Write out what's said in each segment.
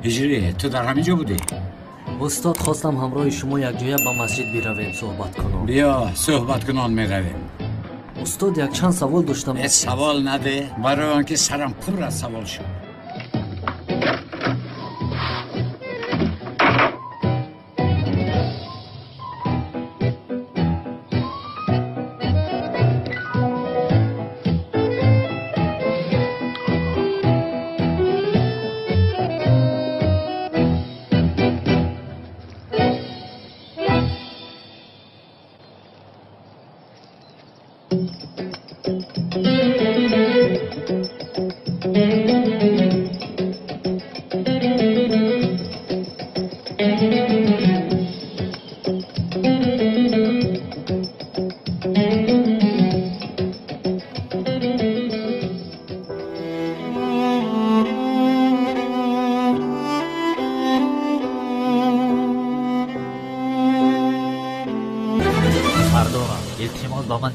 Ҳиҷрӣ, ту дар ҳамин ҷо будӣ? Устод, хостам ҳамроҳи шумо якҷоя ба масҷид биравем, суҳбат кунон. Биё, суҳбат кунон меравем. Устод, якчанд савол доштам. Савол наде, барои он ки сарам пур аз савол шуд.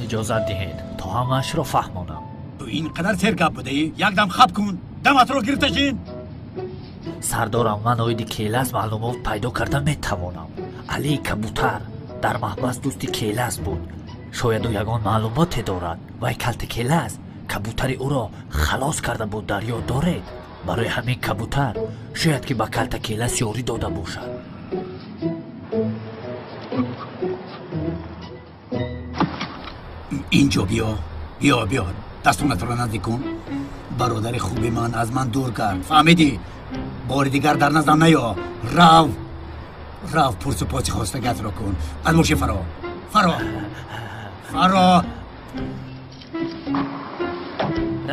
Иҷозат диҳед то ҳамаашро фаҳмонам. Ту ин қадар сергап будаӣ? Якдам хаб кун, даматро гирифта шин. Сардорам, ман оиди Келас маълумот пайдо карда метавонам. Алии Кабутар дар маҳбас дӯсти Келас буд. Шояд ӯ ягон маълумоте дорад. Вай калти Келас кабутари ӯро халос карда буд, дар ёд доред? Барои ҳамин кабутар шояд ки ба калта Келас ёрӣ дода бошад. Инҷо биё, биё, биё, дастонатро наздик кун. Бародари хуби ман аз ман дур кард, фаҳмидӣ? Бори дигар дар наздам наё. Рав, рав, пурсу поси хостагиатро кун. Аз мошин фаро, фаро, фаро.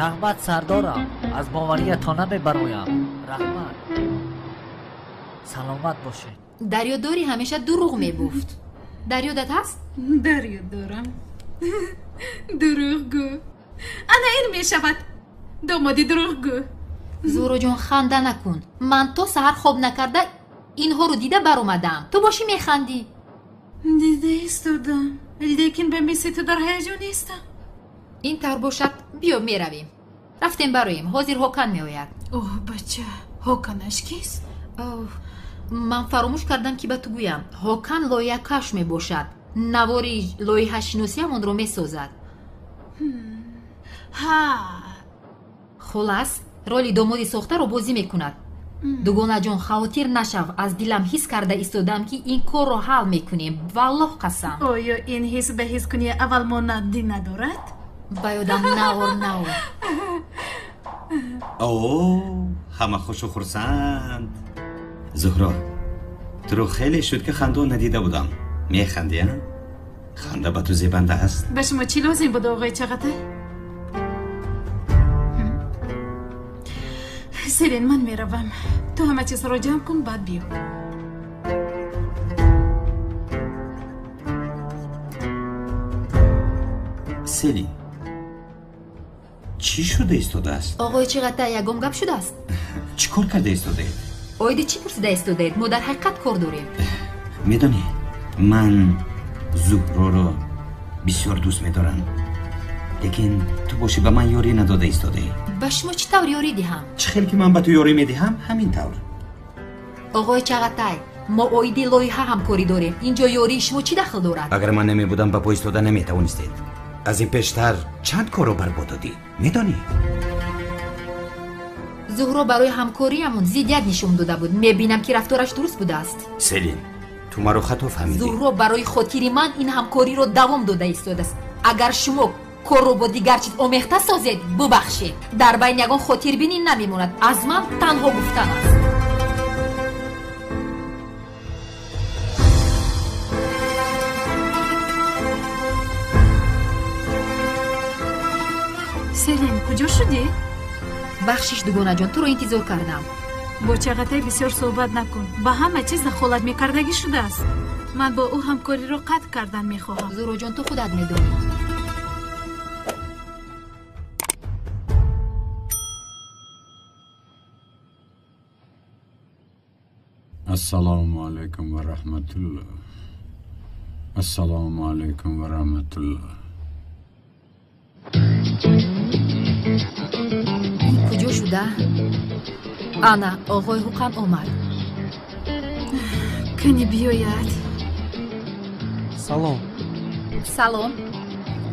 Раҳмат, сардорам, аз бовариятон намебароям. Раҳмат, саломат бошед. Дар ёд дорӣ, ҳамеша дурӯғ мегуфт. Дар ёдат ҳаст? Дар ёд дорам. Дурӯғгӯ. Ана ин мешавад домоди дурӯғгӯ. Зуҳроҷон, ханда накун. Ман то саҳар хоб накарда инҳоро дида баромадам. Ту бошӣ механдӣ. Дида истодам, лекин ба мисли ту дар ҳаяҷон нестам. Ин тавр бошад, биё меравем. Рафтем бароем, ҳозир Ҳокан меояд. Оҳ, бача, Ҳоканаш кист? Ман фаромӯш кардам ки ба ту гӯям. Ҳокан лоиҳакаш мебошад. Навори лоиҳашиносиам онро месозад. Ҳа. Хулас, роли домоди сохтаро бозӣ мекунад. Дугонаҷон, хавотир нашав, аз дилам ҳис карда истодам, ки ин корро ҳал мекунем. Валлоҳ қасам. Оё ин ҳис ба ҳискунии аввал монандӣ надорад? Ба ёдам наор, наор. О, ҳама хушу хурсанд. Зуҳро, туро хеле шуд ки хандон надида будам. Механдӣ, а? Ханда ба ту зебанда аст. Ба шумо чӣ лозим буд, оғои Чағатай? Селин, ман меравам. Ту ҳама чизро ҷамъ кун, баъд биё. Селин, чӣ шуда истодааст? Оғои Чағатай, ягон гап шудааст? Чӣ кор карда истодаед? Оиди чӣ пурсида истодаед? Мо дар ҳақиқат кор дорем. Медонӣ, ман Зуҳроро бисёр дӯст медорам, лекин ту бошӣ ба ман ёрӣ надода истодаӣ. Ба шумо чӣ тавр ёрӣ диҳам? Чӣ хел ки ман ба ту ёрӣ медиҳам, ҳамин тавр. Оғои Чағатай, мо оиди лоиҳа ҳамкорӣ дорем. Инҷо ёрии шумо чӣ дахл дорад? Агар ман намебудам, ба по истода наметавонистед. Аз ин пештар чанд корро барбод додӣ, медонӣ? Зуҳро барои ҳамкориамон зиддият нишон дода буд. Мебинам ки рафтораш дуруст будааст. Селин, ту маро хато фаҳмидӣ. Зуҳро барои хотири ман ин ҳамкориро давом дода истодааст. Агар шумо корро бо дигар чиз омехта созед, бубахшед, дар байни ягон хотирбинӣ намемонад. Аз ман танҳо гуфтан аст. Селин, куҷо шудӣ? Бахшиш, дугонаҷон, туро интизор кардам. Бо Чағатай бисёр суҳбат накун. Ба ҳама чиз дахолат мекардагӣ шудааст. Ман бо ӯ ҳамкориро қатъ кардан мехоҳам. Зуҳроҷон, ту худат медонӣ. Ассалому алайкум ва раҳматуллоҳ. Ассалому алайкум ва раҳматуллоҳ. Куҷо шудааст? буда. Ана, оғои Ҳуқам омад. Кани биёяд. Салом. Салом.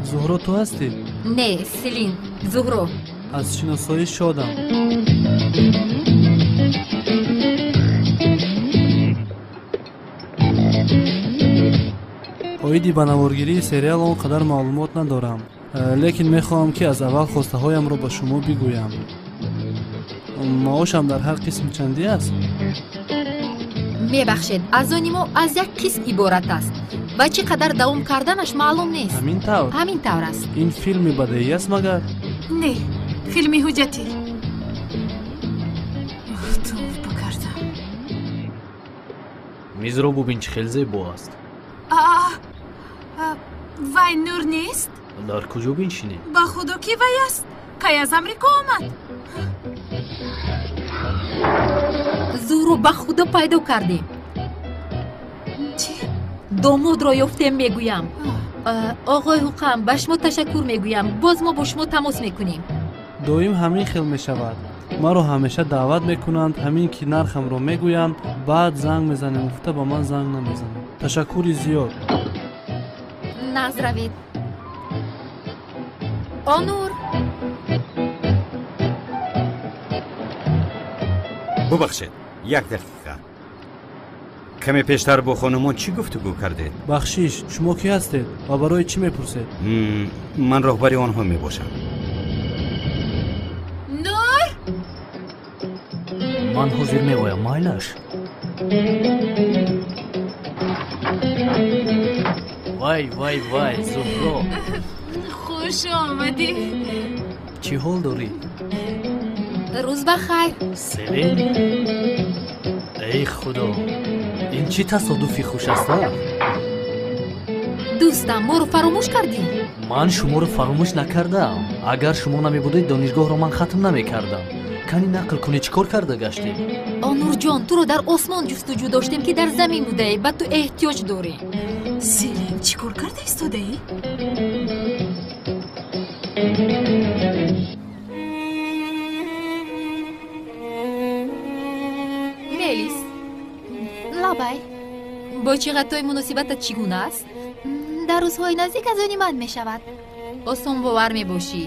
Зуҳро ту ҳастӣ? Не, Селин, Зуҳро. Аз шиносоӣ шодам. Оиди ба наворгирии сериал он қадар маълумот надорам, лекин мехоҳам, ки аз аввал хостаҳоямро ба шумо бигӯям. Маошам дар ҳар қисм чандӣ аст? Мебахшед, аз они мо аз як қисм иборат аст ва чӣ қадар давом карданаш маълум нест. Ҳамин тавр? Ҳамин тавр аст. Ин филми бадеӣ аст магар? Не, филми ҳуҷҷатӣ. Тавба кардам. Мизро бубин, чӣ хел зебо аст. Вай Нур нест? Дар куҷо биншинем? Ба худо, ки вай аст? Кай аз Амрико омад? Зуҳро, ба худо пайдо кардем. Чӣ? Домодро ёфтем, мегӯям. Оғои Ҳуқам, ба шумо ташаккур мегӯям. Боз мо бо шумо тамос мекунем. Доим ҳамин хел мешавад. Маро ҳамеша даъват мекунанд, ҳамин ки нархамро мегӯянд, баъд занг мезанем гуфта ба ман занг намезананд. Ташаккури зиёд. Наз равед. Онур. Бубахшед, як дақиқа. Каме пештар бо хонумон чӣ гуфтугӯ кардед? Бахшиш, шумо кӣ ҳастед ва барои чӣ мепурсед? Ман роҳбари онҳо мебошам. Нур! Ман ҳозир меоям, майлаш. Вай, вай, вай, Зуҳро. Хуш омадӣ. Чӣ ҳол дорӣ? Рӯз ба хайр. Селин? Эй худо, ин чӣ тасодуфи хуш аст, а? Дӯстам, моро фаромӯш кардӣ? Ман шуморо фаромӯш накардаам. Агар шумо намебудед, донишгоҳро ман хатм намекардам. Кани нақл кунӣ, чӣ кор карда гаштед? Онурҷон, туро дар осмон ҷустуҷӯ доштем, ки дар замин будаӣ. Ба ту эҳтиёҷ дорем. Селин, чӣ кор карда истодаӣ? Мелис, лабай, бо Чиғатой муносибатат чӣ гуна аст? Дар рӯзҳои наздик аз они ман мешавад. Осонбовар мебошӣ.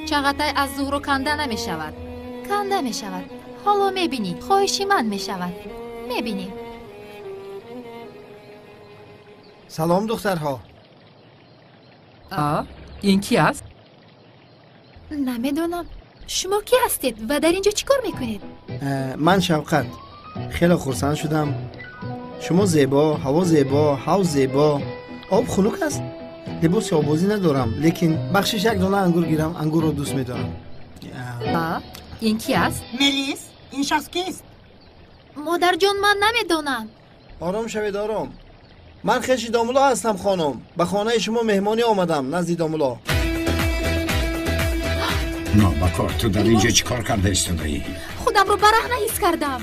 Чағатай аз Зуҳро канда намешавад. Канда мешавад. Ҳоло мебинӣ, хоҳиши ман мешавад. Мебинӣ. Салом, духтарҳо. А, ин ки аст? Намедонам. Шумо кӣ ҳастед ва дар ин ҷо чӣ кор мекунед? Ман Шавқат. Хеле хурсанд шудам. Шумо зебо, ҳаво зебо, ҳавз зебо. Об хунук аст. Либоси оббозӣ надорам, лекин бахшиш, як дона ангур гирам, ангурро дӯст медорам. А, ин ки аст? Мелис, ин шахс кист? Модарҷон, ман намедонам. Ором шавед, ором. Ман хеши домуло ҳастам, хонум. Ба хонаи шумо меҳмонӣ омадам, назди домуло. Нобакор, ту дар ин ҷо чӣ кор карда истодаӣ? Худамро бараҳна ҳис кардам.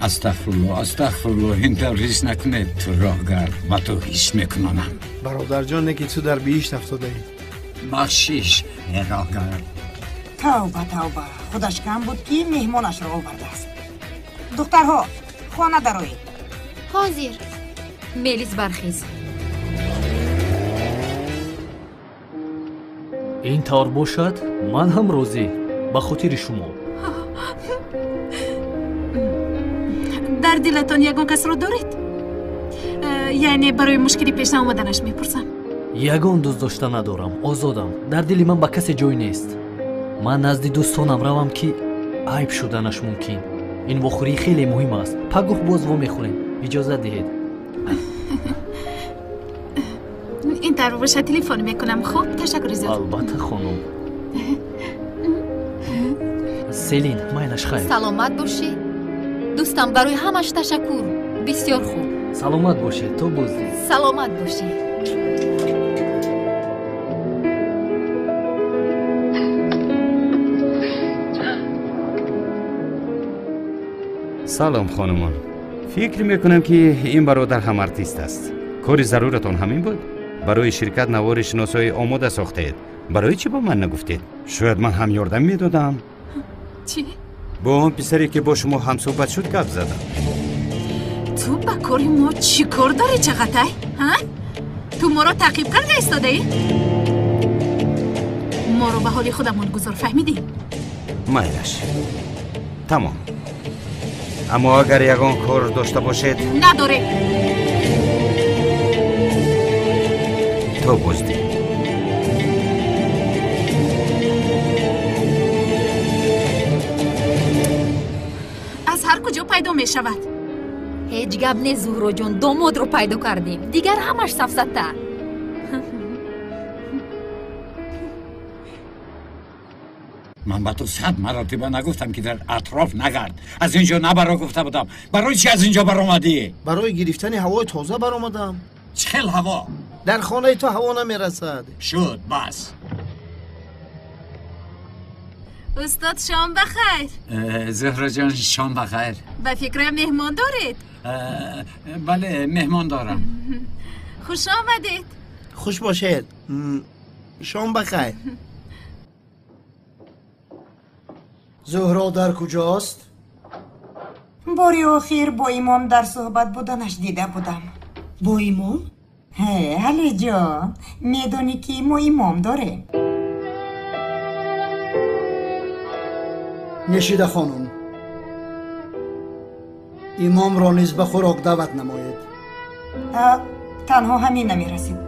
Астағфирулло, астағфирулло, ин тавр ҳис накунед. Ту роҳгард, ба ту ҳис мекунонам. Бародарҷон, не ки ту дар биҳишт афтодаӣ. Бахшиш, э роҳгард. Тавба, тавба, худаш кам буд, ки меҳмонашро овардааст. Духтарҳо, хона дароед. Ҳозир. Мелис, бархез. Ин тавр бошад, ман ҳам розӣ, ба хотири шумо. Дар дилатон ягон касро доред? Яъне барои мушкили пеш наомаданаш мепурсам. Ягон дӯст дошта надорам, озодам. Дар дили ман ба касе ҷой нест. Ман назди дӯстонам равам, ки айб шуданаш мумкин. Ин вохӯрӣ хеле муҳим аст. Пагоҳ боз вомехӯрем. Иҷозат диҳед. Ин тавр бошад, телефон мекунам. Хуб, ташаккури зиёд. Албатта, хонум. Селин, майлаш, хайр. Саломат бошӣ, дӯстам. Барои ҳамаш ташаккур, бисёр хуб. Саломат бошед, то боздид. Саломат бошӣ. Салом, хонумон. Фикр мекунам, ки ин бародар ҳам артист аст. Кори заруратон ҳамин буд? Барои ширкат навори шиносоӣ омода сохтаед. Барои чӣ ба ман нагуфтед? Шояд ман ҳам ёрдам медодам. Чӣ? Бо он писаре ки бо шумо ҳамсӯҳбат шуд гап задам. Ту ба кори мо чӣ кор дорӣ, Чағатай? Ҳа? Ту моро таъқиб карда истодаӣ? Моро ба ҳоли худамон гузор, фаҳмидӣ? Майлаш. Тамом. Аммо агар ягон кор дошта бошед... Надорем. То боздид. Аз ҳар куҷо пайдо мешавад. Ҳеҷ гап не, Зуҳроҷон, домодро пайдо кардем. Дигар ҳамаш сафсата. Ман ба ту 100 маротиба нагуфтам, ки дар атроф нагард. Аз ин ҷо набаро гуфта будам. Барои чи аз ин ҷо баромадӣ? Барои гирифтани ҳавои тоза баромадам. Чӣ хел ҳаво? Дар хонаи ту ҳаво намерасад. Шуд, бас. Устод, шом бахайр. Зуҳроҷон, шом бахайр. Ба фикрам меҳмон доред? Бале, меҳмон дорам. Хуш омадед. Хуш бошед. Шом бахайр. Зуҳро дар куҷост? Бори охир бо имом дар суҳбат буданаш дида будам. Бо имом? Ҳе, Алиҷон, медонӣ ки мо имом дорем. Нешида хонум, имомро низ ба хӯрок даъват намоед. Танҳо ҳамин намерасид.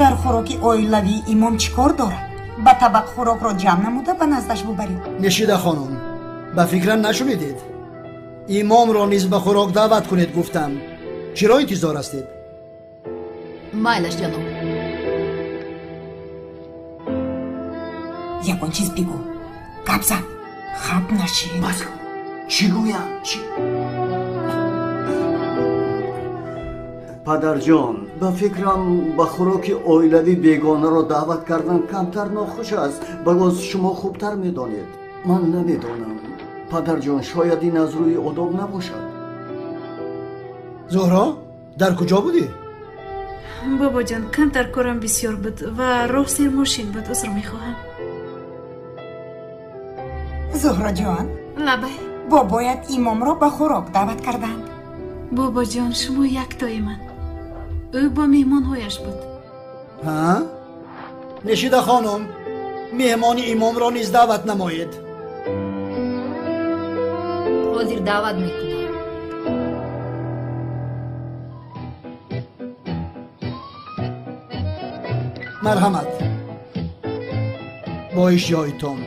Дар хӯроки оилавии имом чӣ кор дорад? Ба табақ хӯрокро ҷамъ намуда ба наздаш бубаред. Нешида хонум, ба фикрам нашунидед. Имомро низ ба хӯрок даъват кунед гуфтам. Чиро интизор ҳастед? Майлаш, ҷаноб. Ягон чиз бигӯ. Гап зан. Хаб нашин. Бас кун. Чӣ гӯям? Чӣ? Падарҷон, ба фикрам ба хӯроки оилавӣ бегонаро даъват кардан камтар нохуш аст. Ба боз шумо хубтар медонед. Ман намедонам. Падарҷон, шояд ин аз рӯи одоб набошад. Зуҳро, дар куҷо будӣ? Бобоҷон, камтар корам бисёр буд ва роҳ сермошин буд. Узр мехоҳам. Зуҳроҷон, лабай. Бобоят имомро ба хӯрок даъват карданд. Бобоҷон, шумо яктои ман. Ӯ бо меҳмонҳояш буд. Ҳа? Нешида хонум, меҳмони имомро низ даъват намоед. Ҳозир даъват мекунам. Марҳамат, бо иштиҳоитон.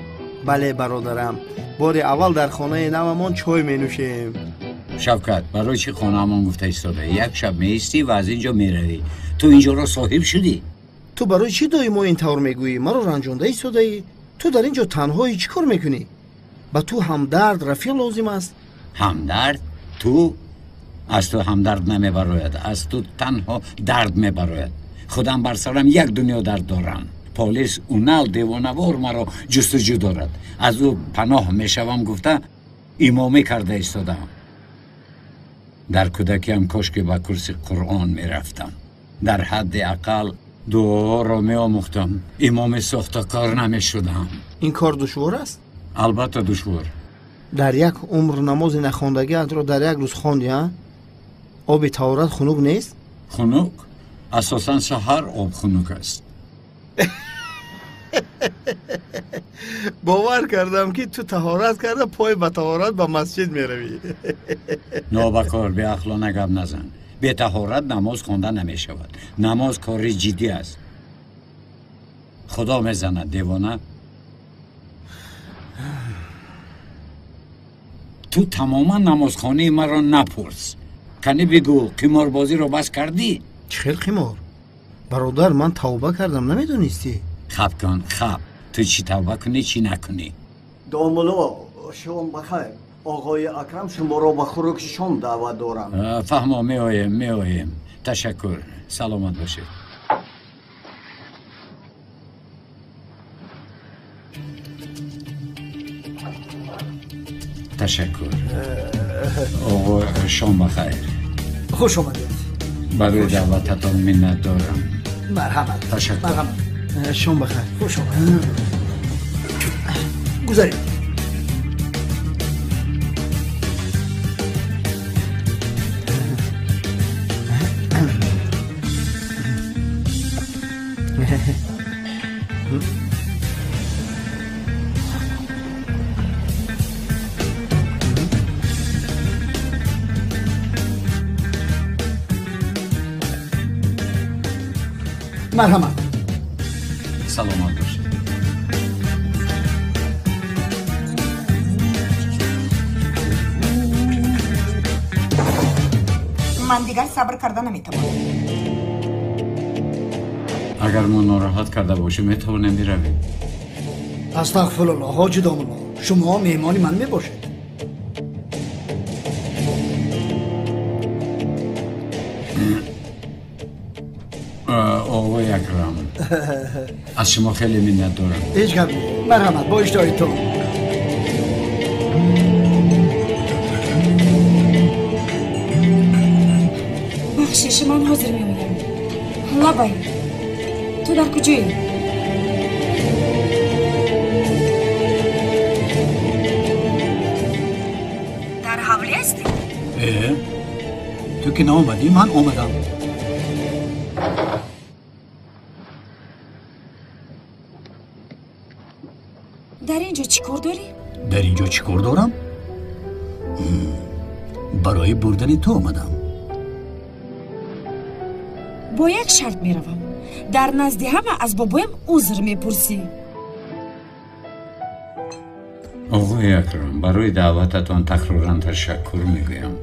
Бале, бародарам, бори аввал дар хонаи навамон чой менӯшем. Шавкат, барои чӣ хонаамон гуфта истода? Як шаб меистӣ ва аз ин ҷо меравӣ. Ту ин ҷоро соҳиб шудӣ. Ту барои чӣ доимо ин тавр мегӯӣ? Маро ранҷонда истодаӣ. Ту дар ин ҷо танҳоӣ чӣ кор мекунӣ? Ба ту ҳамдард, рафиқ лозим аст. Ҳамдард? Ту? Аз ту ҳамдард намебарояд. Аз ту танҳо дард мебарояд. Худам бар сарам як дунё дард дорам. Полис унал девонавор маро ҷустуҷӯ дорад. Аз ӯ паноҳ мешавам гуфта имомӣ карда истодаам. Дар кӯдакиам кошки ба курси Қуръон мерафтам. Дар ҳадди ақал дуоро меомӯхтам. Имоми сохтакор намешудам. Ин кор душвор аст? Албатта душвор. Дар як умр намози нахондагиатро дар як рӯз хонди, а? Оби таҳорат хунук нест? Хунук? Асосан саҳар об хунук аст. Бовар кардам, ки ту таҳорат карда пой ба таҳорат ба масҷид меравӣ. Нобакор, беақлона гап назан. Бетаҳорат намоз хонда намешавад. Намоз кори ҷиддӣ аст. Худо мезанад, девона. Ту тамоман намозхонии маро напурс. Кани бигӯ, қиморбозиро бас кардӣ? Чӣ хел қимор? Бародар, ман тавба кардам, намедонистӣ? Хаб кун, хаб. Ту чӣ тавба кунӣ, чӣ накунӣ? Домулло, шом бахайр. Оғои Акрам шуморо ба хӯроки шом даъват дорам. Фаҳмо, меоем, меоем. Ташаккур, саломат бошед. Ташаккур. Оғо, шом бахайр. Хуш омадед. Барои даъвататон миннат дорам. Марҳамат. Ташаккур. Марҳамат. Шом бахайр. Хуш омадед. Гузаред. Марҳамат. Саломат бошед. Ман дигар сабр карда наметавонам. Агар мо нороҳат карда бошем, метавонем биравем. Астағфируллоҳ, ҳоҷи домулло, шумо меҳмони ман мебошед. Оғои Акрам, аз шумо хеле миннат дорам. Ҳеҷ гап не. Марҳамат, бо иштиҳоитон. Бахшиш, ман ҳозир меоям. Лабай, ту дар куҷоӣ? Дар ҳавлӣ ҳастӣ? Ту ки наомадӣ, ман омадам. Дар ин ҷо чӣ кор дорӣ? Дар ин ҷо чӣ кор дорам? Барои бурдани ту омадам. Бо як шарт меравам. Дар назди ҳама аз бобоям узр мепурсӣ. Оғои Акрам, барои даъвататон такроран ташаккур мегӯям.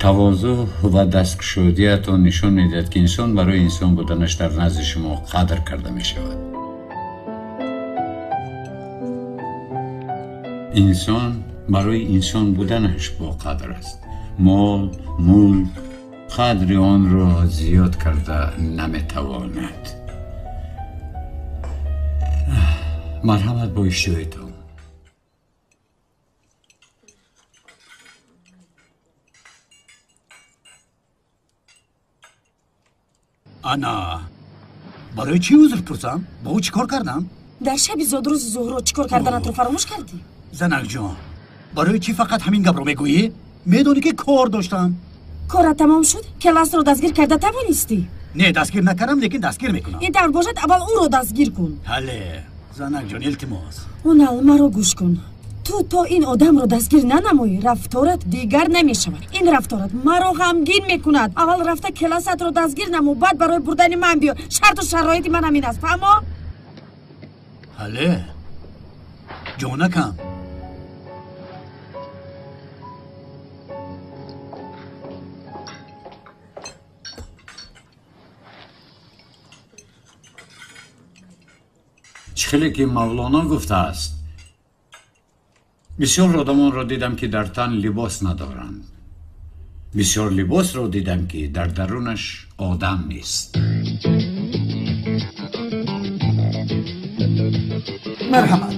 Тавозӯъ ва дасткушодиятон нишон медиҳад, ки инсон барои инсон буданаш дар назди шумо қадр карда мешавад. Инсон барои инсон буданаш боқадр аст. Мол, мулк қадри онро зиёд карда наметавонад. Марҳамат, бо иштиҳоитон. Ана, барои чӣ узр пурсам? Бо ӯ чӣ кор кардам? Дар шаби зодрӯзи Зуҳро чӣ кор карданатро фаромӯш кардӣ? Занакҷон, барои чӣ фақат ҳамин гапро мегӯӣ? Медонӣ, ки кор доштам. Корат тамом шуд? Келасро дастгир карда тавонистӣ? Не, дастгир накардам, лекин дастгир мекунам. Ин тавр бошад, аввал ӯро дастгир кун. Ҳале, занакҷон, илтимос. Унал, маро гӯш кун. Ту то ин одамро дастгир нанамоӣ, рафторат дигар намешавад. Ин рафторат маро ғамгин мекунад. Аввал рафта келасатро дастгир намо, баъд барои бурдани ман биё. Шарту шароити ман ҳамин аст, фаҳмо? Ҳале, ҷонакам. Чӣ хеле ки Мавлоно гуфтааст, бисёр одамонро дидам, ки дар тан либос надоранд. Бисёр либосро дидам, ки дар дарунаш одам нест. Марҳамат.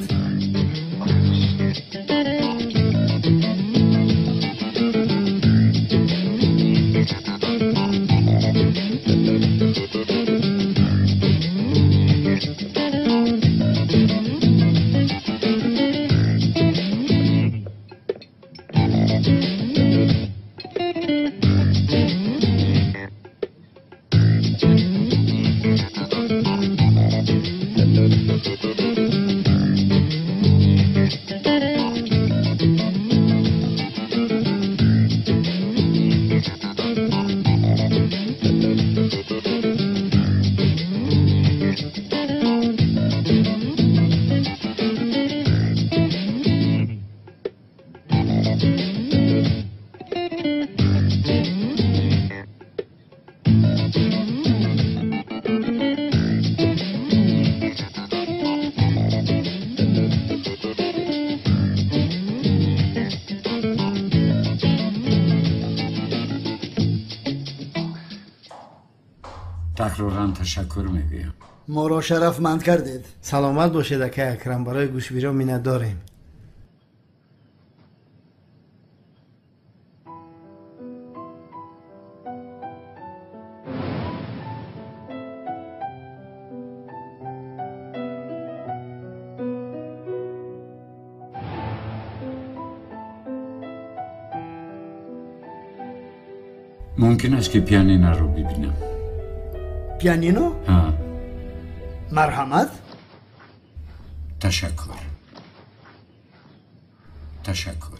Такроран ташаккур мегӯям. Моро шарафманд кардед. Саломат бошед, акай Акрам, барои гӯшбиро миннатдорем. Мумкин аст, ки пианиноро бибинам? Пианино? Ҳа. Марҳамат. Ташаккур. Ташаккур.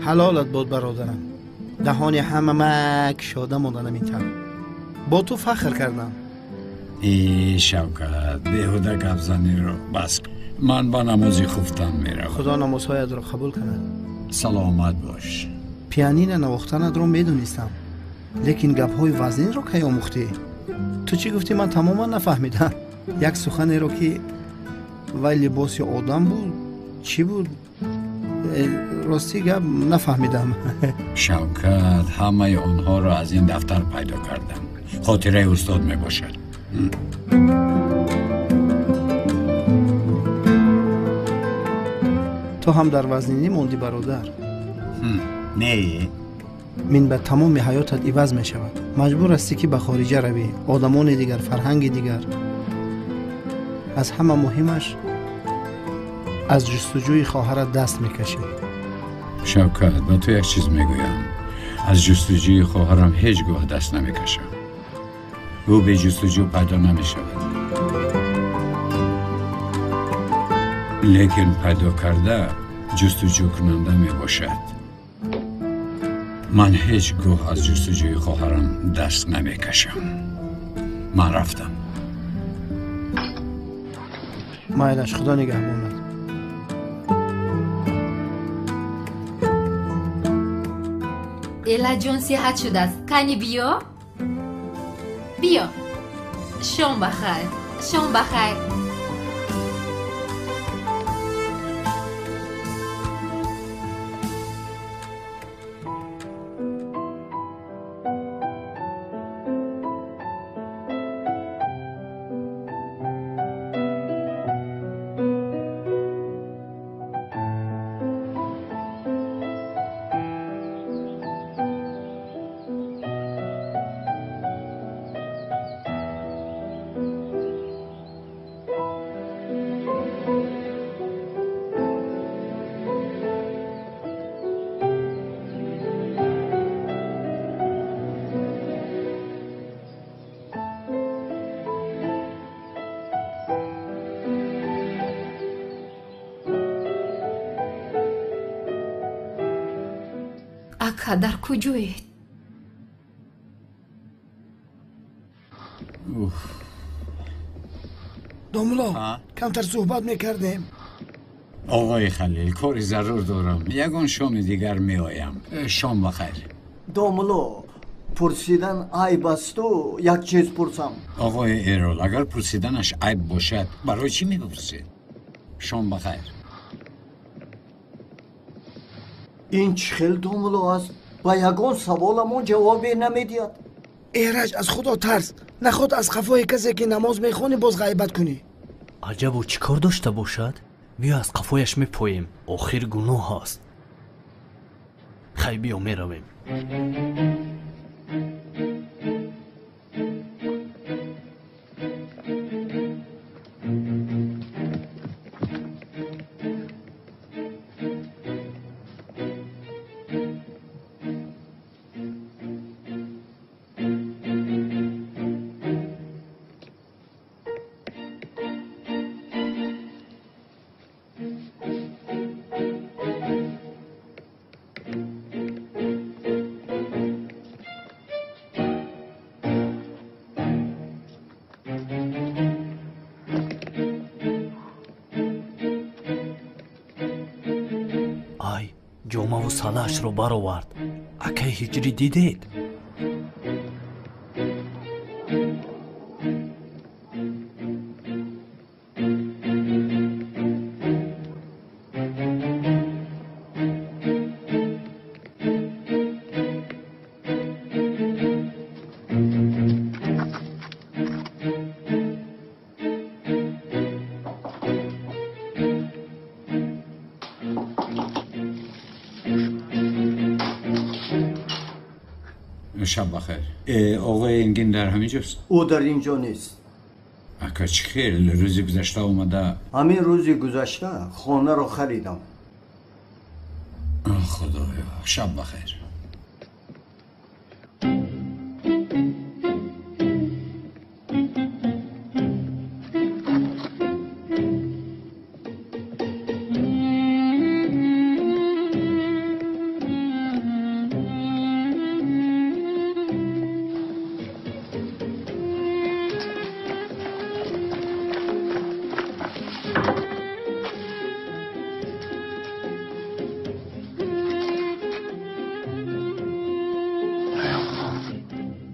Ҳалолат бод, бародарам. Даҳони ҳама мак шода монданам ин тавр. Бо ту фахр кардам. Э, Шавкат, беҳуда гапзаниро бас кун. Ман ба намози хуфтан меравам. Худо намозҳоятро қабул кунад. Саломат бош. Пианино навохтанатро медонистам, лекин гапҳои вазнинро кай омӯхтӣ? Ту чӣ гуфтӣ, ман тамоман нафаҳмидам. Як суханеро, ки вай либоси одам буд, чӣ буд? Ростӣ гап нафаҳмидам. Шавкат, ҳамаи онҳоро аз ин дафтар пайдо кардам. Хотираи устод мебошад. Ту ҳам дар вазнинӣ мондӣ, бародар. Не. Минбаъд тамоми ҳаётат иваз мешавад. Маҷбур ҳастӣ, ки ба хориҷа равӣ, одамони дигар, фарҳанги дигар. Аз ҳама муҳимаш, аз ҷустуҷӯи хоҳарат даст мекашӣ. Шавкат, ба ту як чиз мегӯям. Аз ҷустуҷӯи хоҳарам ҳеҷ гоҳ даст намекашам. Ӯ бе ҷустуҷӯ пайдо намешавад. Лекин пайдо карда ҷустуҷӯкунанда мебошад. Ман ҳеҷ гоҳ аз ҷустуҷӯи хоҳарам даст намекашам. Ман рафтам. Майлаш, Худо нигаҳбонад. Элаҷон сиҳат шудааст. Кани биё? Биё. Шом ба хайр. Шом ба хайр. Ака, дар куҷоед? Домулло, камтар суҳбат мекардем. Оғои Халил, кори зарур дорам. Ягон шоми дигар меоям. Шом ба хайр. Домулло, пурсидан айб асту, як чиз пурсам. Оғои Эрол, агар пурсиданаш айб бошад, барои чӣ мепурсед? Шом ба хайр. Ин чӣ хел домулло аст? Ба ягон саволамон ҷавобе намедиҳад. Эраҷ, аз Худо тарс. Наход аз қафои касе ки намоз мехонӣ боз ғайбат кунӣ. Аҷаб, ӯ чӣ кор дошта бошад? Биё аз қафояш мепоем. Охир гуноҳ аст. Хай, биё меравем. Ҷомаву салаашро баровард. Акай Ҳиҷрӣ, дидед? شب بخیر. آقای انگین در همینجاست؟ او در اینجا نیست. اکا چی خیلی روزی گذشته اومده؟ همین روزی گذشته خانه را خریدم. خدایا. شب بخیر.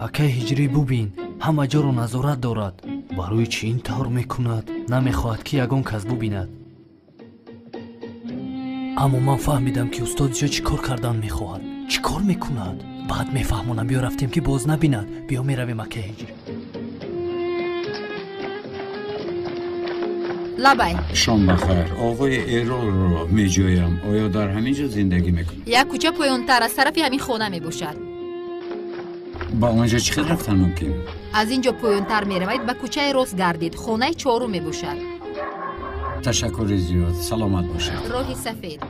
Акай Ҳиҷрӣ, бубин, ҳама ҷоро назорат дорад. Барои чӣ ин тавр мекунад? Намехоҳад ки ягон кас бубинад. Аммо ман фаҳмидам, ки устод Зиё чӣ кор кардан мехоҳад. Чӣ кор мекунад? Баъд мефаҳмонам. Биё рафтем, ки боз набинад. Биё меравем, акай Ҳиҷрӣ. Лабай. Шом бахайр. Оғои Эролро меҷӯям. Оё дар ҳамин ҷо зиндагӣ мекунад? Як кӯча поёнтар аз тарафи ҳамин хона мебошад. Ба он ҷо чӣ хел рафтан мумкин? Аз ин ҷо поёнтар меравед, ба кӯчаи рост гардед. Хонаи чорум мебошад. Ташаккури зиёд. Саломат бошед. Роҳи сафед.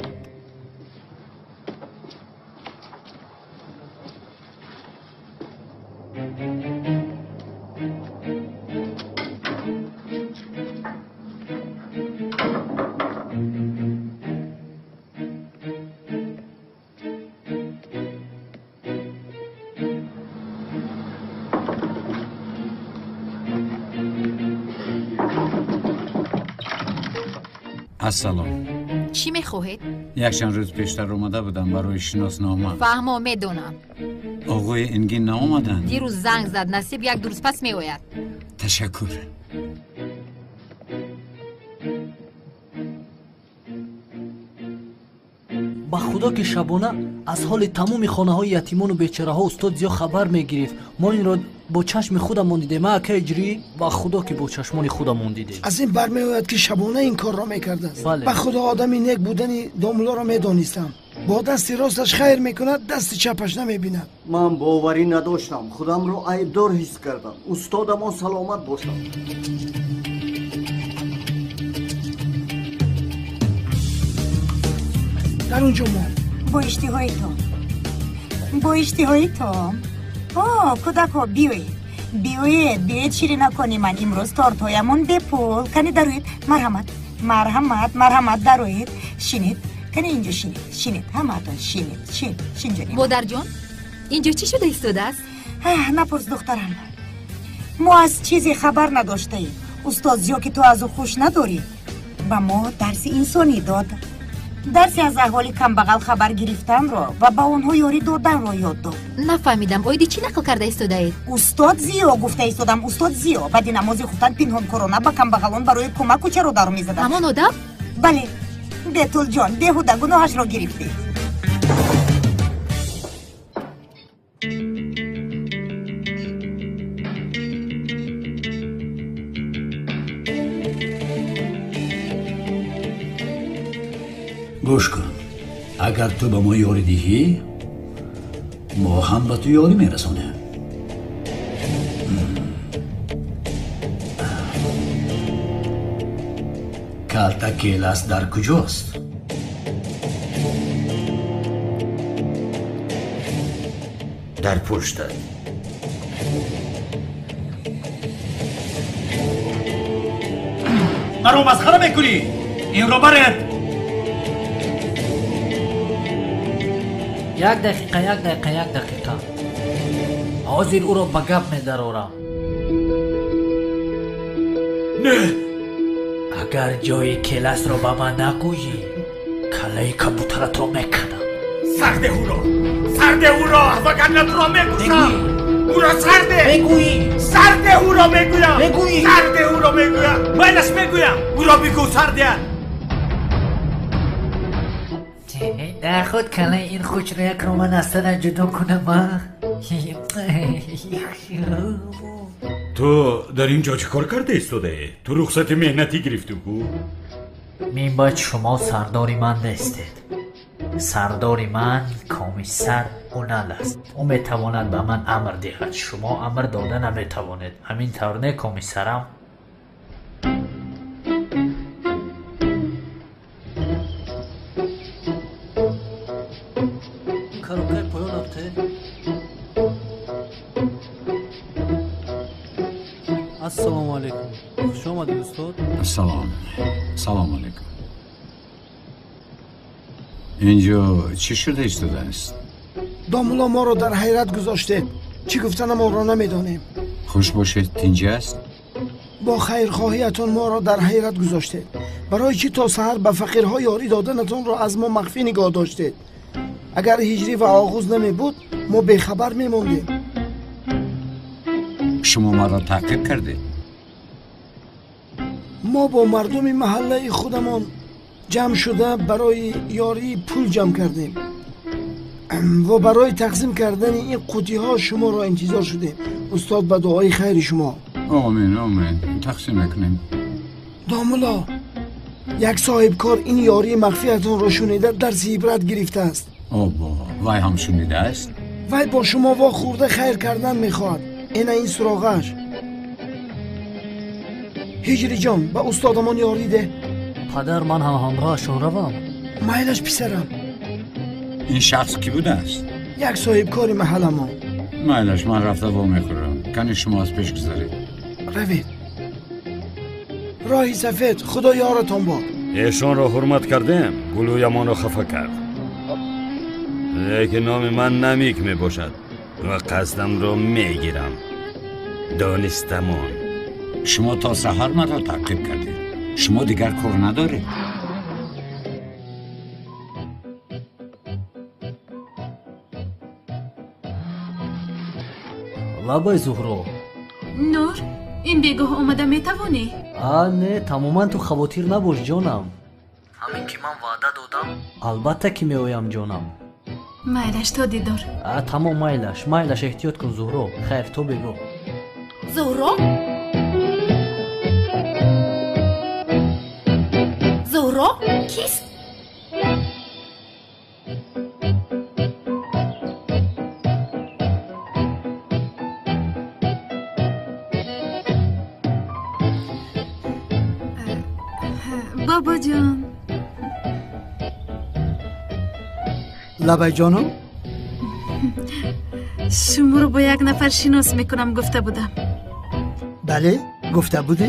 Ассалом. Чӣ мехоҳед? Якчанд рӯз пештар омада будам барои шиноснома. Фаҳмо, медонам. Оғои Энгин наомаданд? Дирӯз занг зад, насиб як ду рӯз пас меояд. Ташаккур. Ба худо ки шабона аз ҳоли тамоми хонаҳои ятимону бечораҳо устод Зиё хабар мегирифт. Мо инро бо чашми худамон дидем, ака Ҳиҷрӣ. Ба худо ки бо чашмони худамон дидем. Аз ин бармеояд, ки шабона ин корро мекардааст. Ба худо, одами нек будани домулоро медонистам. Бо дасти росташ хайр мекунад, дасти чапаш намебинад. Ман боварӣ надоштам, худамро айбдор ҳис кардам. Устодамон саломат бошад. Дар он ҷо мо бо иштиҳои том, бо иштиҳои том. О, кӯдакҳо, биёед, биёед, биёед, ширинакони ман. Имрӯз тортҳоямон бепул. Кани дароед, марҳамат, марҳамат, марҳамат, дароед, шинед. Кани инҷо шинед, шинед, ҳамаатон шинед, шин, шинҷо. Модарҷон, инҷо чӣ шуда истодааст? Напурс, духтарам. Мо аз чизе хабар надоштаем. Устод Зиё, ки ту аз ӯ хуш надорӣ, ба мо дарси инсонӣ дод. Дарси аз аҳволи камбағал хабар гирифтанро ва ба онҳо ёрӣ доданро ёд дод. Нафаҳмидам, оиди чӣ нақл карда истодаед? Устод Зиё гуфта истодам. Устод Зиё баъди намози хуфтан пинҳонкорона ба камбағалон барои кӯмак кӯчаро дару мезаданд. Ҳамон одам? Бале. Бетулҷон, беҳуда гуноҳашро гирифтӣ. Гӯш кун, агар ту ба мо ёрӣ диҳӣ, мо ҳам ба ту ёрӣ мерасонем. Калта Келас дар куҷост? Дар пуштат. Маро масхара мекунӣ? Инро баред! Як дақиқа, як дақиқа, як дақиқа. Ҳозир ӯро ба гап медарорам. Не! Агар ҷои Келасро ба ман нагӯӣ, каллаи кабутаратро меканам. Сарде ӯро! Сарде ӯро! Вагарна туро мекушам! Ӯро сарде! Мегӯӣ! Сарде ӯро мегӯям! Мегӯӣ! Сарде ӯро мегӯям! Майлаш мегӯям! Ӯро бигӯ сардеат! Наход каллаи ин хушрӯякро ман аз танам ҷудо кунам, а? Ту дар ин ҷо чӣ кор карда истодаӣ? Ту рухсати меҳнатӣ гирифтӣ ку? Минбаъд шумо сардори ман нестед. Сардори ман комиссар Унал аст. Ӯ метавонад ба ман амр диҳад. Шумо амр дода наметавонед. Ҳамин тавр не, комиссарам? Коробкаи поён абте. Ассалому алайкум. Хуш омадед, устод. Салом. Салому алайкум. Инҷо чӣ шуда истодааст? Домулло моро дар ҳайрат гузоштед. Чӣ гуфтанамонро намедонем. Хуш бошед, тинҷ аст? Бо хайрхоҳиятон моро дар ҳайрат гузоштед. Барои чӣ то саҳар ба фақирҳо ёрӣ доданатонро аз мо махфӣ нигоҳ доштед? Агар ҳиҷрӣ ва оғуз намебуд, мо бехабар мемондем. Шумо маро таъқиб кардед? Мо бо мардуми маҳаллаи худамон ҷамъ шуда барои ёрии пул ҷамъ кардем ва барои тақсим кардани ин қутиҳо шуморо интизор шудем. Устод, ба дуои хайри шумо. Омин, омин. Тақсим мекунем. Домулло, як соҳибкор ин ёрии махфиятонро шунида дарси ибрат гирифтааст. Обо, вай ҳам шунидааст? Вай бо шумо вохӯрда хайр кардан мехоҳад. Ина ин суроғааш. Ҳиҷриҷон, ба устодамон ёрӣ деҳ. Падар, ман ҳам ҳамроҳашон равам? Майлаш, писарам. Ин шахс кӣ будааст? Як соҳибкори маҳалламон. Майлаш, ман рафта вомехӯрам. Кани шумо аз пеш гузаред. Равед. Роҳи сафед, худо ёратон бод. Эшонро ҳурмат кардем, гулӯямонро хафа кард. Лекин номи ман Намик мебошад ва қасдамро мегирам. Донистамон. Шумо то саҳар маро таъқиб кардед. Шумо дигар кор надоред? Лабай, Зуҳро. Нур, ин бегоҳ омада метавонӣ? А, не, тамоман ту хавотир набош, ҷонам. Ҳамин ки ман ваъда додам, албатта ки меоям, ҷонам. Майлаш, то дидор. А, тамом, майлаш, майлаш, эҳтиёт кун, Зуҳро. Хайр, то бегоҳ. Зуҳро? Зуҳро кист? Бобоҷон. Лабайҷоном? Шуморо бо як нафар шинос мекунам гуфта будам. Бале, гуфта будӣ?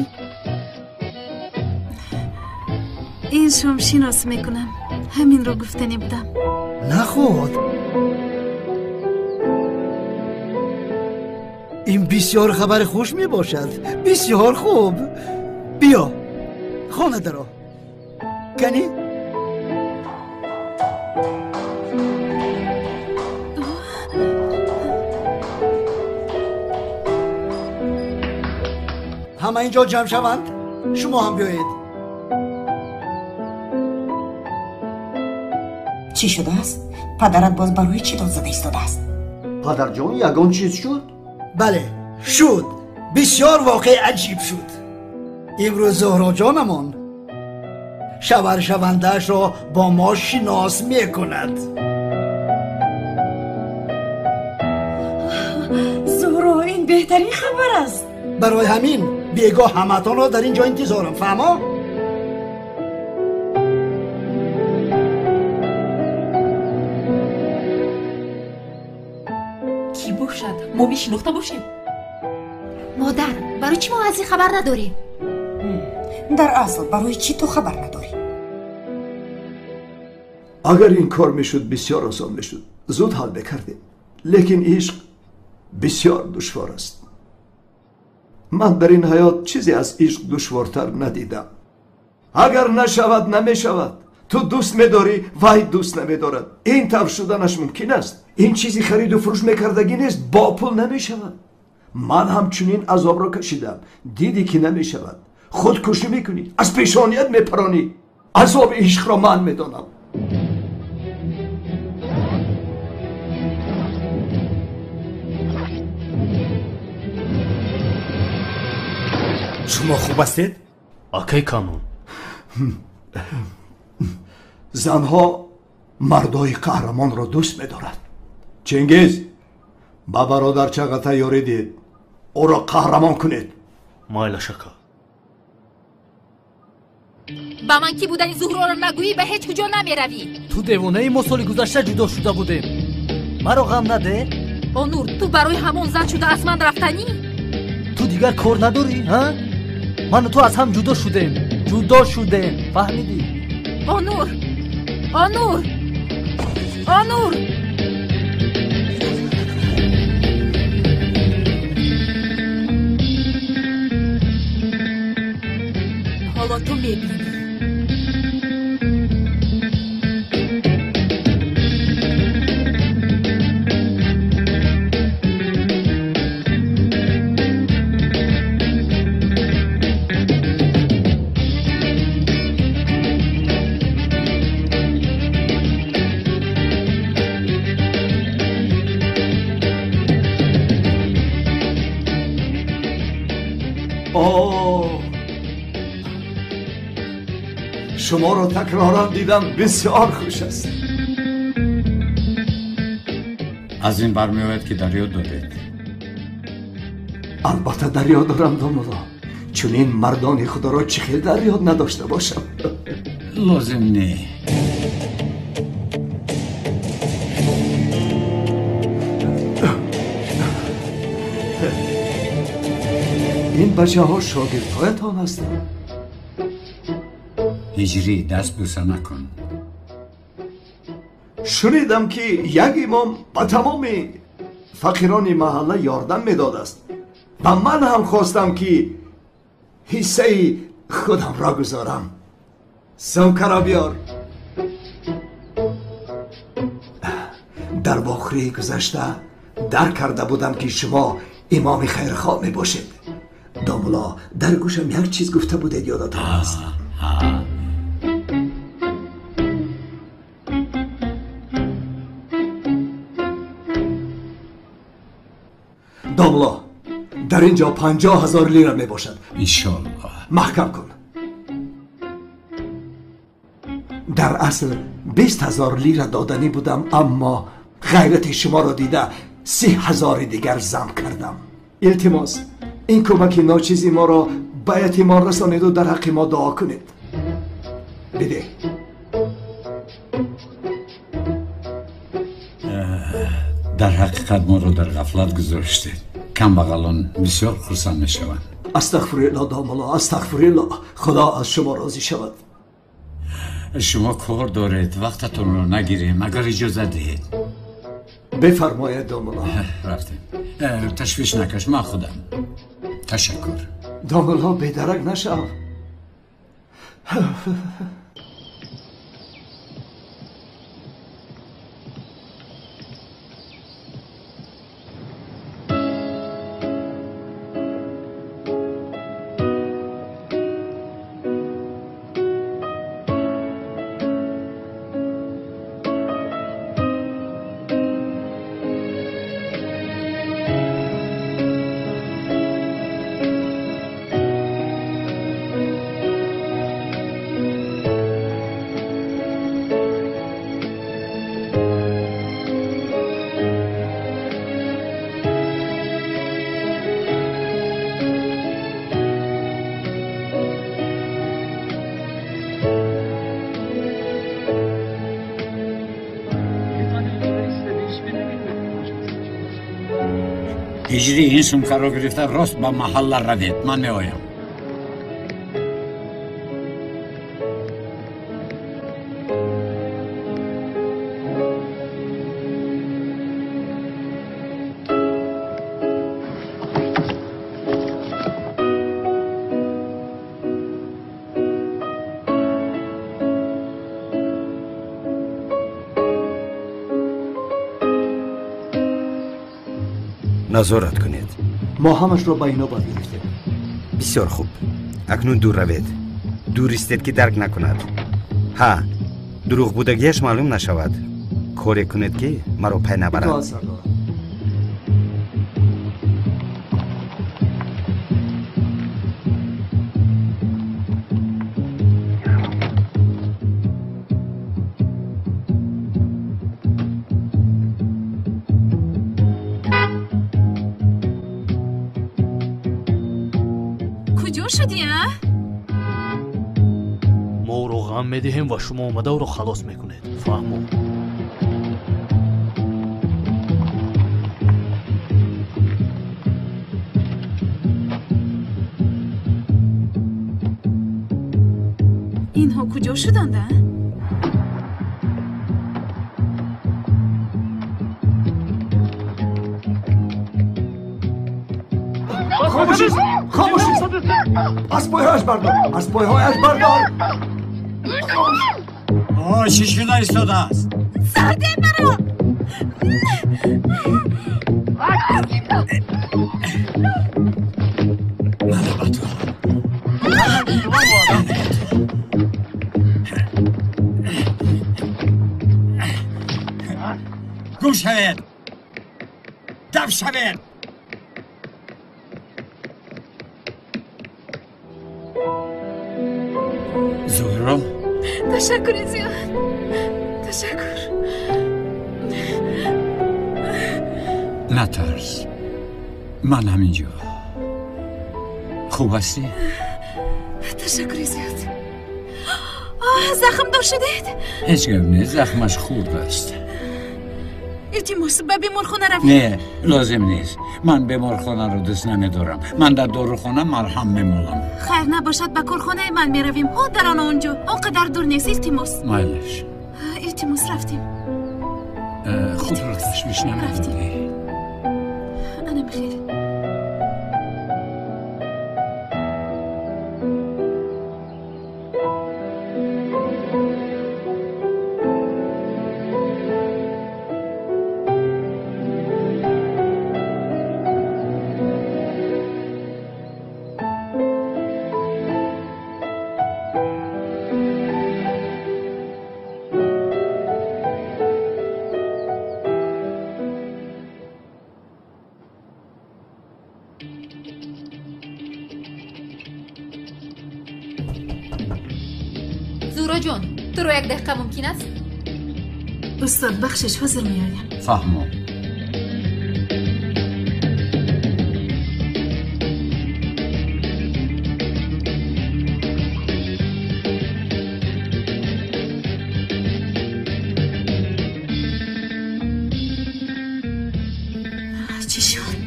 Ин шом шинос мекунам. Ҳаминро гуфтанӣ будам. Наход. Ин бисёр хабари хуш мебошад. Бисёр хуб. Биё, хона даро. Кани? Ҳама инҷо ҷамъ шаванд. Шумо ҳам биёед. Чӣ шудааст? Падарат боз барои чӣ дод зада истодааст? Падарҷон, ягон чиз шуд? Бале, шуд. Бисёр воқеи аҷиб шуд. Имрӯз Зуҳроҷонамон Шавҳаршавандаашро бо мо шинос мекунад. Зуҳро, ин беҳтарин хабар аст. Барои ҳамин бегоҳ ҳаматонро дар ин ҷо интизорам, фаҳмо? Кӣ бошад? Мо мешинохта бошем? Модар, барои чӣ мо аз ин хабар надорем? Дар асл барои чӣ ту хабар надорӣ? Агар ин кор мешуд, бисёр осон мешуд, зуд ҳал мекардем. Лекин ишқ бисёр душвор аст. Ман дар ин ҳаёт чизе аз ишқ душвортар надидам. Агар нашавад, намешавад. Ту дӯст медорӣ, вай дӯст намедорад. Ин тавр шуданаш мумкин аст. Ин чизи хариду фурӯш мекардагӣ нест, бо пул намешавад. Ман ҳамчунин азобро кашидам. Дидӣ ки намешавад. Худкушӣ мекунӣ, аз пешоният мепаронӣ. Азоби ишқро ман медонам. Шумо хуб ҳастед? Акай Камон. Занҳо мардои қаҳрамонро дӯст медорад. Чингиз, ба бародар Чағатай ёрӣ диҳед, ӯро қаҳрамон кунед. Майлаш ака. Ба ман кӣ будани Зуҳроро нагӯӣ, ба ҳеҷ куҷо намеравӣ. Ту девонаи, мо соли гузашта ҷудо шуда будем. Маро ғам наде. Онур, ту барои ҳамон зан шуда аз ман рафтанӣ? Ту дигар кор надорӣ, ҳа? Ману ту аз ҳам ҷудо шудем. Ҷудо шудем, фаҳмидӣ? Онур! Онур! Онур! Ҳоло ту мебинӣ. Шуморо такроран дидам, бисёр хуш аст. Аз ин бармеояд ки дар ёд доред. Албатта дар ёд дорам, домулло. Чунин мардони худоро чӣ хел дар ёд надошта бошам? Лозим не. Ин бачаҳо шогирдҳоятон ҳастанд. Ҳиҷрӣ, даст бӯса накун. Шунидам ки як имом ба тамоми фақирони маҳалла ёрдам медодааст ва ман ҳам хостам ки ҳиссаи худамро гузорам. Сумкаро биёр. Дар вохӯрии гузашта дарк карда будам ки шумо имоми хайрхоҳ мебошед. Домулло, дар гӯшам як чиз гуфта будед, ёдатон аст? Домулло, дар ин ҷо 50,000 лира мебошад. Иншоаллоҳ. Маҳкам кун. Дар асл 20,000 лира доданӣ будам, аммо ғайрати шуморо дида 30,000 дигар зам кардам. Илтимос, ин кӯмаки ночизи моро ба ятимон расонеду дар ҳаққи мо дуо кунед. Бидеҳ. Дар ҳақиқат моро дар ғафлат гузоштед. Камбағалон бисёр хурсанд мешаванд. Астағфируллоҳ, домулло, астағфируллоҳ. Худо аз шумо розӣ шавад. Шумо кор доред, вақтатонро нагирем, агар иҷозат диҳед. Бифармоед, домулло. Рафтем. Ташвиш накаш, ман худам. Ташаккур. Домулло, бедарак нашав. Ҳиҷрӣ ин сумкаро гирифта рост ба маҳалла равед. Ман меоям. Назорат кунед. Мо ҳамашро ба инобат гирифтем. Бисёр хуб. Акнун дур равед. Дур истед, ки дарк накунад. Ҳа, дурӯғ будагиаш маълум нашавад. Коре кунед, ки маро пай набарад. Итоат, сардорам. Мо ӯро ғам медиҳем ва шумо омада ӯро халос мекунед. Фаҳмо? Инҳо куҷо шуданд, а? Хомӯшист! Хомӯшист! Аз пойҳояш бардор! Аз пойҳояш бардор! О, чӣ шуда истодааст? Сарде маро! Мана ба ту. Гум шавед! Даф шавед! Зуҳро? Ташаккури зиёд. Ташаккур. Натарс. Ман ҳаминҷо. Хуб ҳастӣ? Ташаккури зиёд. Захмдор шудед? Ҳеҷ гап нест, захмаш хурд аст. Илтимос, ба беморхона равем. Не, лозим нест. Ман беморхонаро дӯст намедорам. Ман дар дорухона марҳам мемолам. Хайр набошад, ба корхонаи ман меравем. Ҳо, дар он онҷо. Он қадар дур нест, илтимос. Майлаш. Илтимос, рафтем. Худро ташвиш намедодӣ. Ана бихел. Зуҳроҷон, туро як дақиқа мумкин аст? Устод, бахшиш, ҳозир меоям. Фаҳмо. Чӣ шуд?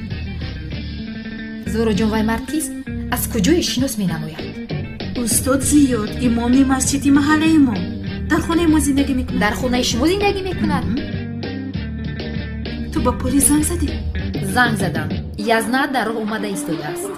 Зуҳроҷон, вай мард кист? Аз куҷое шинос менамояд? Устод Зиёд, имоми масҷиди маҳаллаи мо. Дар хонаи мо зиндагӣ мекунад. Дар хонаи шумо зиндагӣ мекунад? Ту ба полис занг задӣ? Занг задам. Язна дар роҳ омада истодааст.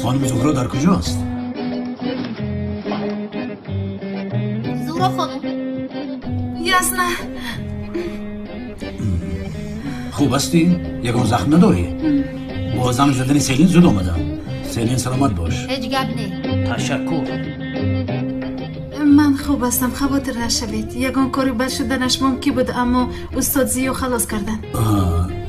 Хонум Зуҳро дар куҷост? Зуҳро хонум. Ясна. Хуб ҳастӣ? Ягон захм надорӣ? Бо занг задани Селин зуд омадам. Селин, саломат бош. Ҳеҷ гап не. Ташаккур. Ман хуб ҳастам, хавотир нашавед. Ягон кори бад шуданаш мумкин буд, аммо устод Зиё халос карданд.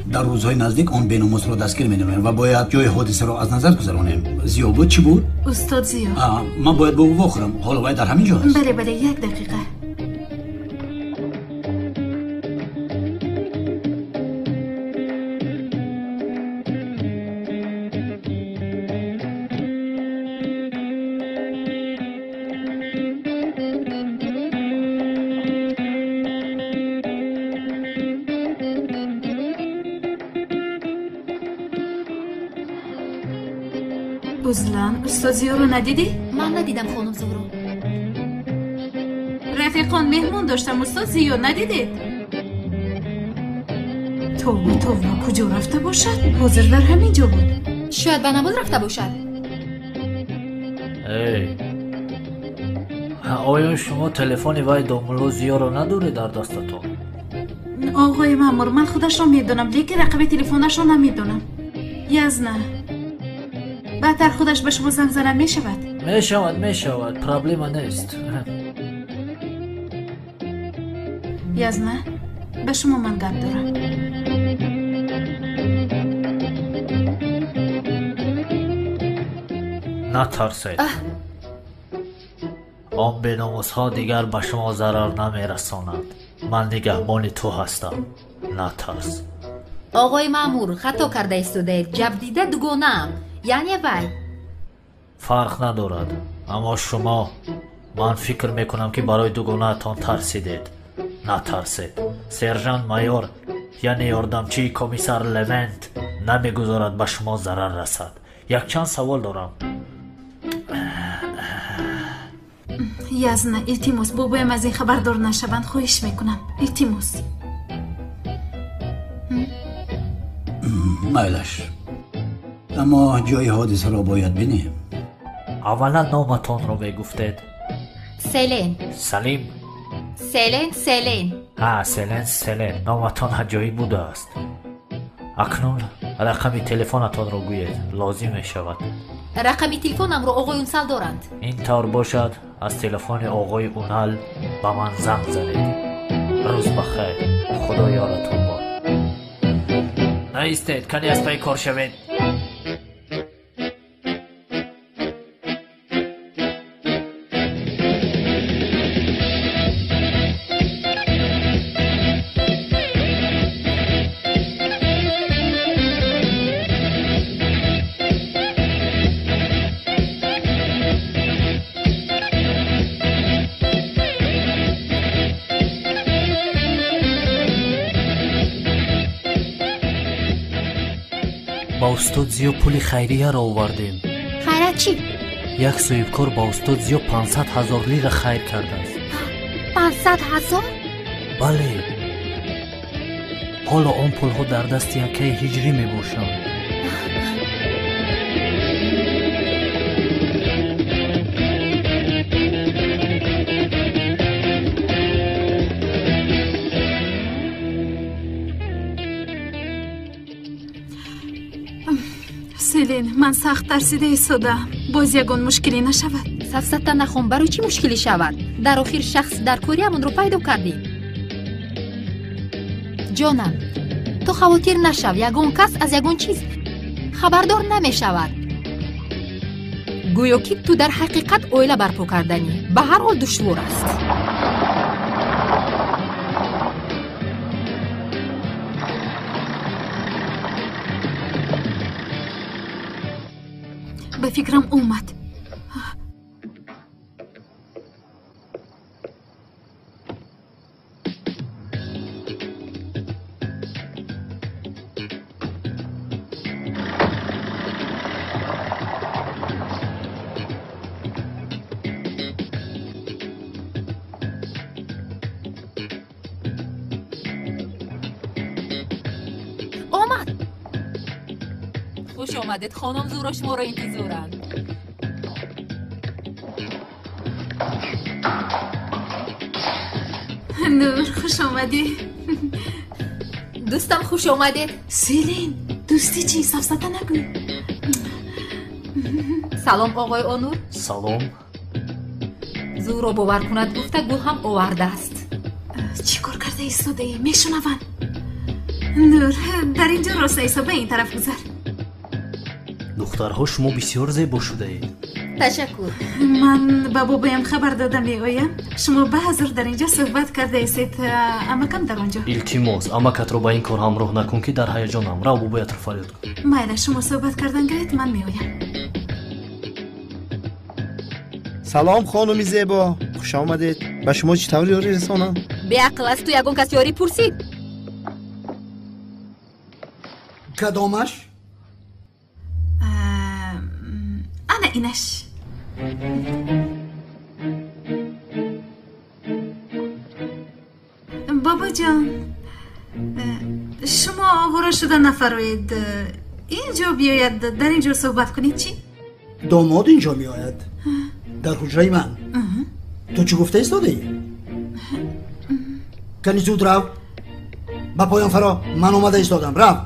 Дар рӯзҳои наздик он беномусро дастгир менамоем ва бояд ҷои ҳодисаро аз назар гузаронем. Зиё буд, чӣ буд? Устод Зиё. Ман бояд бо ӯ вохӯрам. Ҳоло вай дар ҳамин ҷо аст. Бале, бале, як дақиқа. Узлан, устод Зиёро надидӣ? Ман надидам, хонум Зуҳро. Рафиқон, меҳмон доштам, устод Зиё надидед? Товба, товба, куҷо рафта бошад? Ҳозир дар ҳамин ҷо буд. Шояд ба намоз рафта бошад. Эй, оё шумо телефони вай домулло Зиёро надоред дар дастатон? Оғои маъмур, ман худашро медонам, лекин рақами телефонашро намедонам. Язна, баъдтар худаш ба шумо занг занад мешавад? Мешавад, мешавад, проблема нест. Язна, ба шумо ман гап дорам. Натарсед, он беномусҳо дигар ба шумо зарар намерасонанд. Ман нигаҳбони ту ҳастам, натарс. Оғои маъмур, хато карда истодаед. Ҷабдида дугонаам, яъне вай. Фарқ надорад, аммо шумо, ман фикр мекунам, ки барои дугонаатон тарсидед. Натарсед. Сержант майор, яъне ёрдамчии комиссар Левент, намегузорад ба шумо зарар расад. Якчанд савол дорам. Язна, илтимос, бобоям аз ин хабардор нашаванд, хоҳиш мекунам. Илтимос. Майлаш, аммо ҷои ҳодисаро бояд бинем. Аввалан номатонро мегуфтед. Селен. Салим. Селен, Селен. Ҳа, Селен, Селен. Номатон аҷоиб будааст. Акнун рақами телефонатонро гӯед, лозим мешавад. Рақами телефонамро оғои Унсал доранд. Ин тавр бошад, аз телефони оғои Унал ба ман занг занед. Рӯз ба хайр, худо ёратон бод. Наистед, кани аз пай кор шавед. Ба устод Зиё пули хайрияро овардем. Хайрат чӣ? Як соҳибкор ба устод Зиё 500 ҳазор лира хайр кардааст. 500 ҳазор? Бале. Ҳоло он пулҳо дар дасти акаи ҳиҷрӣ мебошанд. Селен, ман сахт тарсида истодаам. Боз ягон мушкилӣ нашавад. Сафсата нахон, барои чӣ мушкилӣ шавад? Дар охир шахс дар кориамонро пайдо кардем. Ҷонам, ту хавотир нашав, ягон кас аз ягон чиз хабардор намешавад. Гӯё ки ту дар ҳақиқат оила барпо карданӣ. Ба ҳар ҳол душвор аст. Ба фикрам омад. Омад. Хуш омадед, хонум Зуҳро шуморо интизоранд. Нур, хуш омадӣ. Дӯстам, хуш омадед. Селин, дӯстӣ чӣ? Сафсата нагӯй. Салом, оғои Онур. Салом. Зуҳро бовар кунад, гуфта гул ҳам овардааст. Чӣ кор карда истодаӣ? Мешунаванд. Нур, дар инҷо рост айсо, ба ин тараф гузар. Духтарҳо, шумо бисёр зебо шудаед. Ташаккур. Ман ба бобоям хабар дода меоям. Шумо баъзур дар инҷо суҳбат кардаесед, амакам дар он ҷо. Илтимос, амакатро ба ин кор ҳамроҳ накун, ки дар ҳаяҷонам. Рав, бобоятро фарёд кун. Майла, шумо суҳбат кардан гиред, ман меоям. Салом, хонуми зебо, хуш омадед. Ба шумо чӣ тавр ёрӣ расонам? Беақл, аз ту ягон кас ёрӣ пурсид? Кадомаш? Ана инаш. Бобоҷон, шумо овора шуда нафароед. Инҷо биёяд, дар инҷо суҳбат кунед, чӣ? Домод инҷо меояд, дар ҳуҷраи ман. Ту чӣ гуфта истодаӣ? Кани зуд рав, ба поён фаро, ман омада истодам, рав.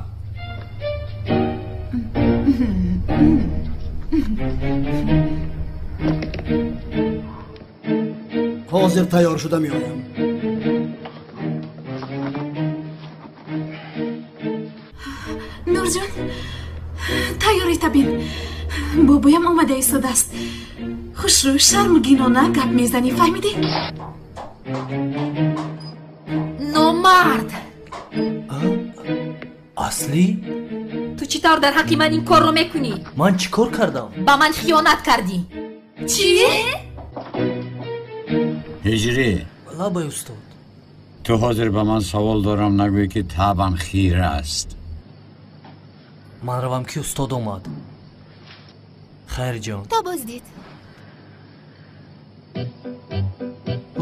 Ҳозир тайёр шуда меоям. Нурҷон, тайёрӣ табин. Бобоям омада истодааст. Хушрӯ, шармгинона гап мезанӣ, фаҳмидӣ? Номард! Аслӣ? Ту чӣ тавр дар ҳаққи ман ин корро мекунӣ? Ман чӣ кор кардам? Ба ман хиёнат кардӣ. Чӣ? Ҳиҷрӣ. Лабай, устод. Ту ҳозир ба ман савол дорам, нагӯй ки табам хира аст. Ман равам, ки устод омад. Хайрҷон. То боздид.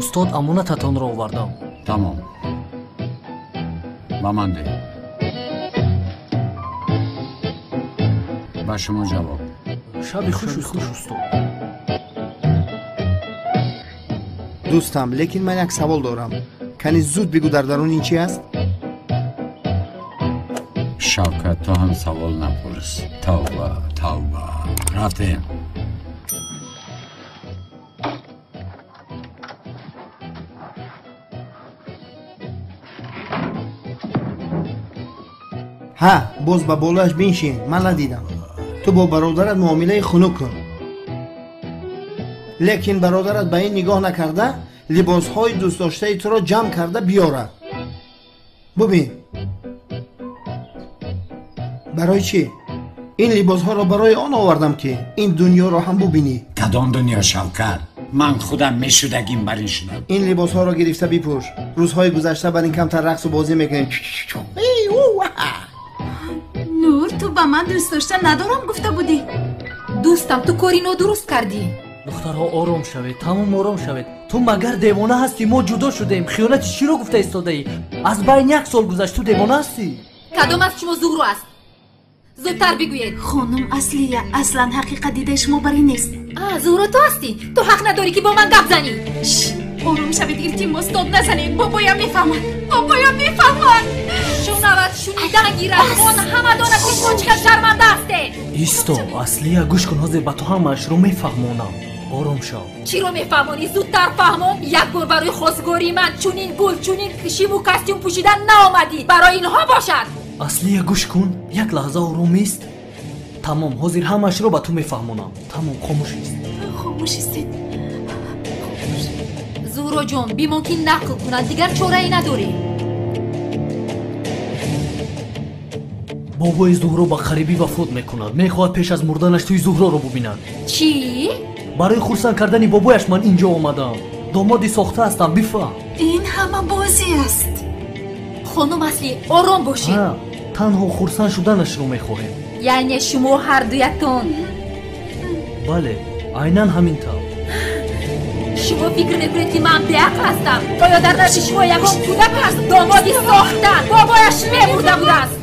Устод, амонататонро овардам. Тамом, ба ман деҳ. Ба шумо ҷавоб. Шаби хуш, устод. Дӯстам, лекин ман як савол дорам. Кани зуд бигӯ, дар дарун ин чи аст? Шавкат, ту ҳам савол напурс. Тавба, тавба. Рафтем. Ҳа, боз ба болояш биншин, ман надидам. Ту бо бародарат муомилаи хунук кун, лекин бародарат ба ин нигоҳ накарда либосҳои дӯстдоштаи туро ҷамъ карда биёрад. Бубин, барои чӣ? Ин либосҳоро барои он овардам, ки ин дунёро ҳам бубинӣ. Кадом дунё, Шавкат? Ман худам мешудагим бар ин шудам. Ин либосҳоро гирифта бипӯш. Рӯзҳои гузашта бар ин камтар рақсу бозӣ мекунем. Нур, ту ба ман дӯст дошта надорам гуфта будӣ. Дӯстам, ту кори нодуруст кардӣ. Духтарҳо, ором шавед, тамом ором шавед. Ту магар девона ҳастӣ? Мо ҷудо шудем. Хиёнати чиро гуфта истодаӣ? Аз байн як сол гузашт, ту девона ҳастӣ? Кадом аз шумо Зуҳро аст? Зудтар бигӯед. Хонум Аслия, аслан ҳақиқат дидаи шумо бар ин нест. Зуҳро, ту ҳастӣ? Ту ҳақ надорӣ, ки бо ман гап занӣ. Ором шавед, илтимос, дод назанед. Бобоям мефаҳмад, бобоям мефаҳмад. Шунавад, шунидан гирад. Он ҳама донад, ки шумо чӣ қадр шарманда ҳастед. Исто, Аслия, гӯш кун, ҳозир ба ту ҳамаашро мефаҳмонам. Ором шав. Чиро мефаҳмонӣ? Зудтар фаҳмон. Як бор барои хостгории ман чунин гул, чунин шиму костюм пӯшидан наомадӣ. Барои инҳо бошад. Аслия, гӯш кун, як лаҳза ором ист. Тамом, ҳозир ҳамаашро ба ту мефаҳмонам. Тамом, хомӯш ист. Хомӯш истед. Зуҳроҷон, бимон, ки нақл кунад, дигар чорае надорӣ. Бобои Зуҳро ба қарибӣ вафот мекунад. Мехоҳад пеш аз мурданаш тӯи Зуҳроро бубинад. Чӣ? Барои хурсанд кардани бобояш ман инҷо омадам. Домоди сохта ҳастам, бифаҳм. Ин ҳама бозӣ аст. Хонум Аслӣ, ором бошед. Танҳо хурсанд шуданашро мехоҳем. Яъне шумо ҳардуятон? Бале, айнан ҳамин тавр. Шумо фикр мекунед, ки ман беақл ҳастам? Оё дар назди шумо ягон кӯдак аст? Домоди сохта, бобояш мемурда будааст.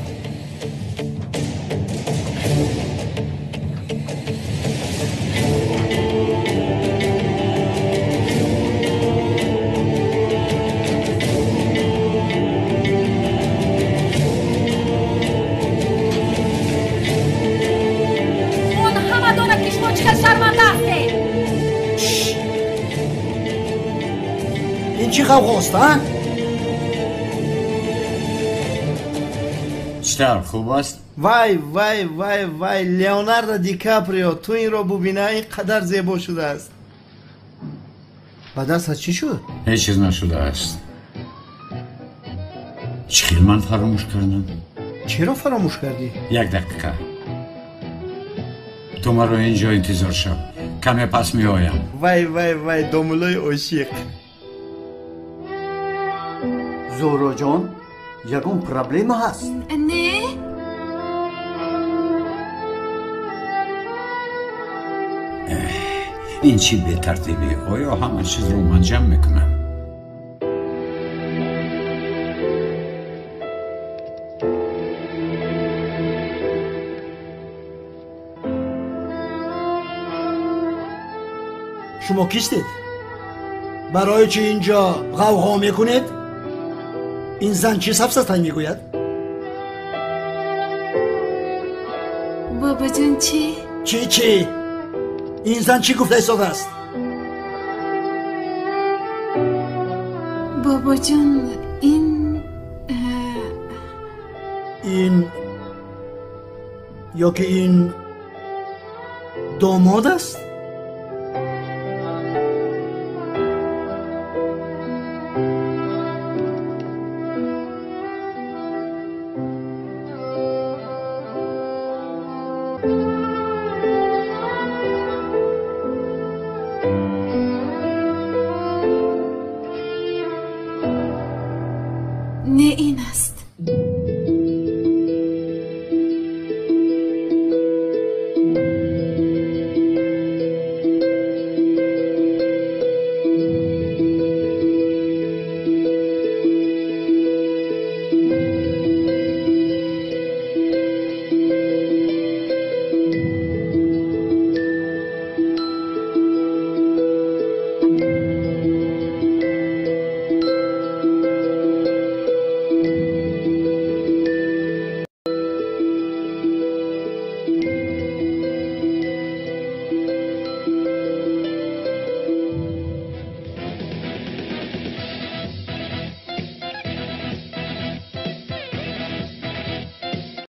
Он ҳама донад, ки шумо чӣ қадр шарманда ҳастед. Ин чӣ қавғост, а? Чӣ тавр, хуб аст? Вай, вай, вай, вай, Леонардо Ди Каприо, ту инро бубина, ин қадар зебо шудааст. Ба дастат чӣ шуд? Ҳеҷ чиз нашудааст. Чӣ хел ман фаромӯш кардам? Чаро фаромӯш кардӣ? Як дақиқа. Ту маро инҷо интизор шав. Каме пас меоям. Вай, вай, вай, домулои ошиқ. Зуҳроҷон, ягон проблема ҳаст? Не. Ин чӣ бетартибӣ? Оё ҳама чизро ман ҷамъ мекунам? Шумо кистед? Барои чӣ инҷо ғавғо мекунед? Ин зан чӣ сафсатай мегӯяд? Бобоҷон, чӣ? Чӣ чӣ? Ин зан чӣ гуфта истодааст? Бобоҷон, ин ин ё ки ин домод аст?